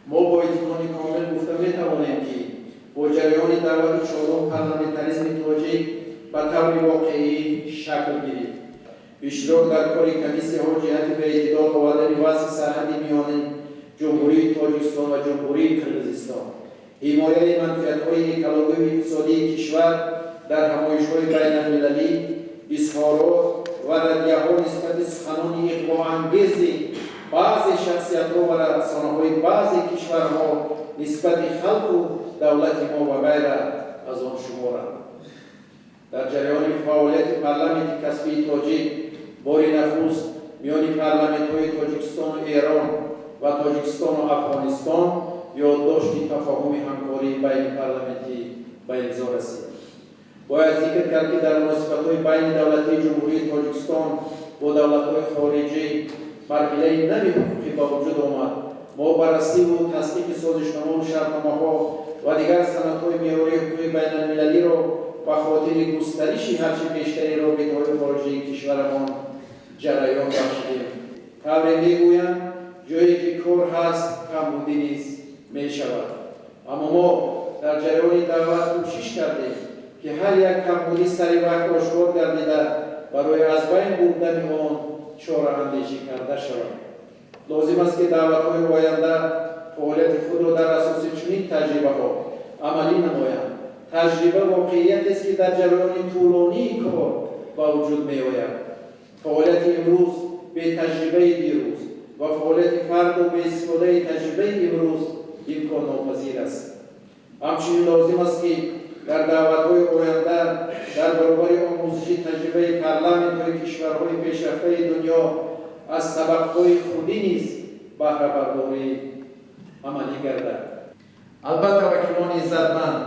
Мо бо итминони комил гуфта метавонем, ки бо ҷараёни давлату чорум парламентаризми тоҷик ба таври воқеӣ шакл гирифт. Иштирок дар кори комиссияҳо ҷиҳати ба эътидол овардани вазъи сарҳади миёни Ҷумҳурии Тоҷикистон ва Ҷумҳурии Қирғизистон, ҳимояи манфиатҳои экологию иқтисодии кишвар дар ҳамоишҳои байналмилалӣ, изҳорот ва раддияҳо нисбати суханони иғвоангези баъзе шахсиятҳо ва расонаҳои баъзе кишварҳо нисбати халқу давлати мо ва ғайра аз он шуморанд. Дар ҷараёни фаъолияти парламенти касбии тоҷик бори нахуст миёни парламентҳои Тоҷикистону Эрон ва Тоҷикистону Афғонистон ёддошти тафоҳуми ҳамкории байнипарламентӣ ба имзо расид. Бояд зикр кард, ки дар муносибатҳои байни давлатии Ҷумҳурии Тоҷикистон бо давлатҳои хориҷӣ марҳилаи нави ҳуқуқӣ ба вуҷуд омад. Мо баррасиву тасдиқи созишномаву шартномаҳо ва дигар санадҳои меъёрии ҳуқуқии байналмилалиро ба хотири густариши ҳарчи бештари робитаҳои хориҷии кишварамон ҷараён бахшидем. Тавре мегӯянд, ҷое ки кор ҳаст, камбудӣ низ мешавад. Аммо мо дар ҷараёни даъват кӯшиш кардем, ки ҳар як камбудӣ сари вақт ошкор гардида, барои аз байн бурдани он чораандешӣ карда шавад. Лозим аст, ки даъватҳои оянда фаъолияти худро дар асоси чунин таҷрибаҳо амалӣ намоянд. Таҷриба воқеиятест, ки дар ҷараёни тӯлонии кор ба вуҷуд меояд. Фаъолияти имрӯз бетаҷрибаи дирӯз ва фаъолияти фарду беистифодаи таҷрибаи имрӯз имконнопазир аст. Ҳамчунин лозим аст, ки дар даъватҳои оянда дар баробари омӯзиши таҷрибаи парламентҳои кишварҳои пешрафтаи дунё аз сабақҳои худӣ низ баҳрабардорӣ амалӣ гардад. Албатта, вакилони иззатманд,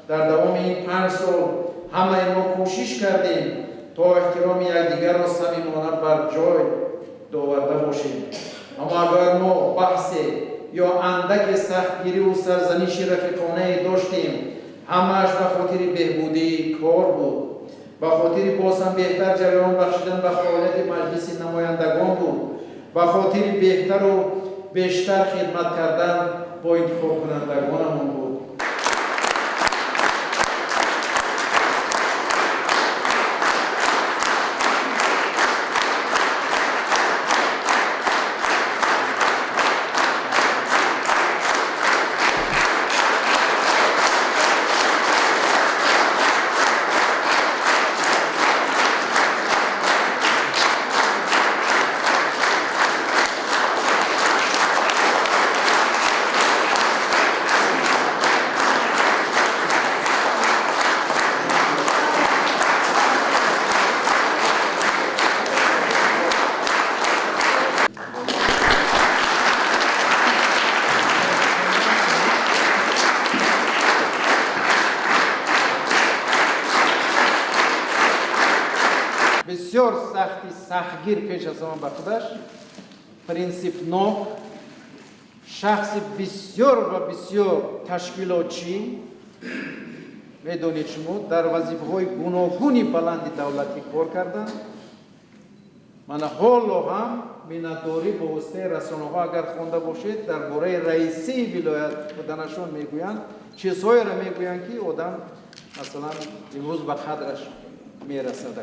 дар давоми ин 5 сол ҳамаи мо кӯшиш кардем, то эҳтироми якдигарро самимона бар ҷой доварда бошем. Аммо агар мо баҳсе ё андаке сахтгириву сарзаниши рафиқонае доштем, ҳамааш ба хотири беҳбудии кор буд, ба хотири боз ҳам беҳтар ҷараён бахшидан ба фаъолияти Маҷлиси намояндагон буд, ба хотири беҳтару бештар хидмат кардан бо интихобкунандагонамон буд. Бисёр сахти сахтгир, пеш аз ҳама ба худаш принсипнок, шахси бисёр ва бисёр ташкилотчӣ. Медонед, шумо дар вазифаҳои гуногуни баланди давлатӣ кор карданд. Мана ҳоло ҳам миннатдорӣ бо воситаи расонаҳо, агар хонда бошед, дар бораи раисии вилоят буданашон мегӯянд, чизҳоеро мегӯянд, ки одам, масалан, имрӯз ба қадраш мерасад.